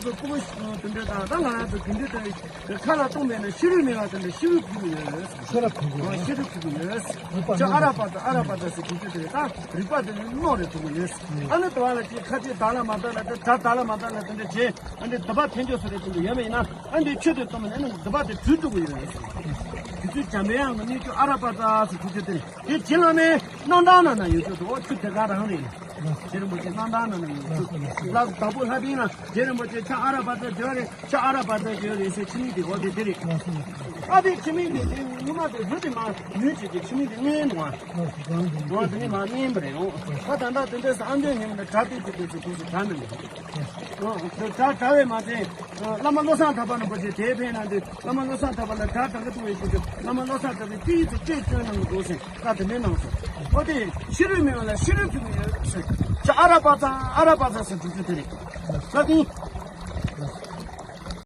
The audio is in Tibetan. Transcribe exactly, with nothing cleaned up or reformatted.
རང་ཚོ་སྐུ་ངོ་དེ་འདྲ་དང་ད་ང་རང་ཚོ་དགེ་འདུན་དེ་ཁ་ལ་གཏོང་མེད་ན་ཤེས་རིག་མེད་པ་དེ་འདྲ་ཤེས་རིག་ཕུལ་གྱི་ཡོད། ཤེས་རབ་ཕུལ་གྱི་ཡོད། ཤེས་རིག་ཕུལ་གྱི་ཡོད། ཅི་ཨ་ར་པ་ཙ་ཨ་ར་པ་ཙ་ཟེར་དུས་ཚོད་དེ་ད་རིག་པ་དེ་ནི་རྣོ་རེ་ཐུབ་ཀྱི་ཡོད། ཨ་ནི་དུ་བ་ལ་ཅིག་ཁ་ཅིག་དག་ལ་མ་དག་ལ་དེ་གྲ་དག་ལ་མ་དག་ལ་དེ་འདྲ་བྱས་ཨ་འདི་དུ་བ་འཐེན་འཇོག་སུ་རེ་དེ་འདྲ་ཡོད་མེད་ཡིན་ན་ཨ་འདི་ཆུ་དེ་གཏོང་མེད་ན་ནི་དུ་བ་དེ་བྲུས་འགྲོ་གི་ཡོད། དུས་ཚོད་འཇམ་པའི་དབྱངས་ཀྱི་གནས་ཆུ་ཨ་ར་པ་ཙ་ཟེར་དུས་ཚོད་དེ་རེད། དེ་བྱིན་རླབས་མའི་རྣམ་ཐར་ནང་ན་ཡོད་ཚོད་དུ་ཆུ་དེ་ག་རང་རེད། རྗེ་རིན་པོ་ཆེ་རྣམ་ཐར་ནང་ན་ཡོད་ཚོད། ལ་དྭགས་པོ་ལྷ་པིང་ལ་རྗེ་རིན་པོ་ཆེ་ཕྱག་ཨ་ར་པ་ཙ་བརྗོད་རེད། ཕྱག་ཨ་ར་པ་ཙ་བརྗོད་རེད་ཟེར་ཁྱི་མིག་དེ་འོ་དེ་དེ་རེད། ཨ་དེ་ཁྱི་མིག་དེ་དེ་ངུ་མ་དེ་རུ་དེ་མ་ནུས་བྱེད་ཀྱི་ཁྱི་མིག་དེ་མངལ་འདུག་ཨ། འོ་དེ་ནི་མ་མངལ་པ་རེད་འོ། ད་ད་ལྟ་དེ་འདྲས་ཨ་མདོའི་ཉིན་མོ་ནས་གྲ་དེ་དེ་དེ་ཚོ་དེ་ཚོ་གྲ་མི་འདུག་འོ་དེ་གྲ་གྲ་བས་མ་ཚད་བླ་མ་བློ་བཟང་ཐར་པ་རིན་པོ་ཆེ་དེའི་ཕན་ན་དེ་བླ་མ་བློ་བཟང་ཐར་པ་ལ་གྲ་གྲ་གི་ཐུག་བའི་ཤུགས་ཀྱིས་བླ་མ་བློ་བཟང་ཐར་པས་དེའི་ཚེ་བཅས་བཅོས་གནང་གི་འདུག་ཟེར། ད་དེ་འདྲའི་གནང་སོང་། ཨོ་དེ་ཤེས་རིག་མི་ཡོང་ལ་ཤེས་རིག་ཕུལ་གྱི་ཡོད་ཟེར། ཅི་ཨ་ར་པ་ཙ་ཨ་ར་པ་ཙ་ཟེར་འགྲོ་རྒྱུ་དེ་རེད། ད་དེ་